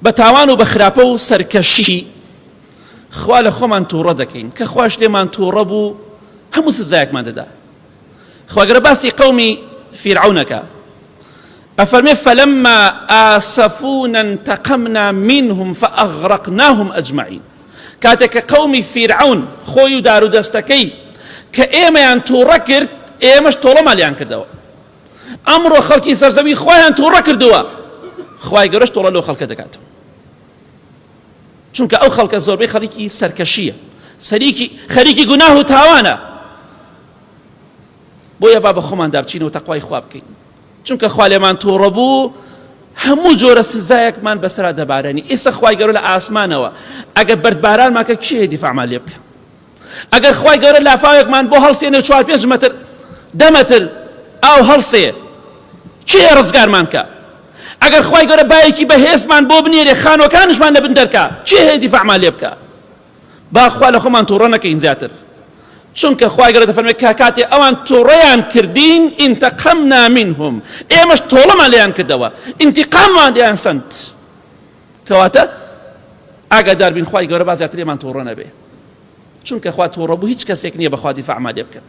بە تاوان و بە خراپە و سەرکەشی خوا لە خۆمان تووڕە دەکەین، کە خواش لێمان تووڕە بوو هەموو سزایەکمان دەدا. خوا گەورە باسی قەومی فیرعەونەکە ئەفەرمێ فلما آسفونا انتقمنا منهم فأغرقناهم أجمعين. کاتێک کە قەومی فیرعەون خۆی و دار و دەستەکەی کە ئێمەیان تووڕە کرد، ئێمەش تۆڵەمان لێیان کردەوە. ئەمڕۆ خەڵکی سەرزەوی خوایان تووڕە کردووە، خوای گەورەش تۆڵە لەو خەڵکە دەکاتەوە. چونکە ئەو خەڵکە زۆربەی خەڵکی سەرکەشیە، سەریکی خەریکی گوناه و تاوانە. بۆیە با بە خۆماندا بچینەوە تەقوای خوا بکەین، چونکە خوا لێمان تووڕە بوو هەموو جۆرە سزایەکمان بەسەرا دەبارێنی. ئێستا خوای گەورە لە ئاسمانەوە ئەگەر بەردبارانمان کە کێ دیفاعمان لێ بکە؟ ئەگەر خوای گەورە لافاوێکمان بۆ هەڵسێنێ چوار پێنج مەتر دە مەتر ئاو هەڵسێ کێ ڕزگارمان کە؟ ئەگەر خوای گەورە بایەکی بەهێزمان بۆ بنێرێ خانوەکانشمان لە بن دەرکا کێ هەیە دیفاعمان لێ بکە؟ با خوا لە خۆمان تووڕە نەکەین زیاتر، چونکە خوای گەورە دەفەرمێ کە کاتێ ئەوان تووڕەیان کردین انتقمنا منهم، ئێمەش تۆڵەمان لێیان کردەوە، انتقاممان لێیان سەند. کەواتە ئاگادار بین خوای گەورە با زیاتر لێمان تووڕە نەبێ، چونکە خوا تووڕە بوو هیچ کەسێک نییە بەخوا دیفاعمان لێ بکەن.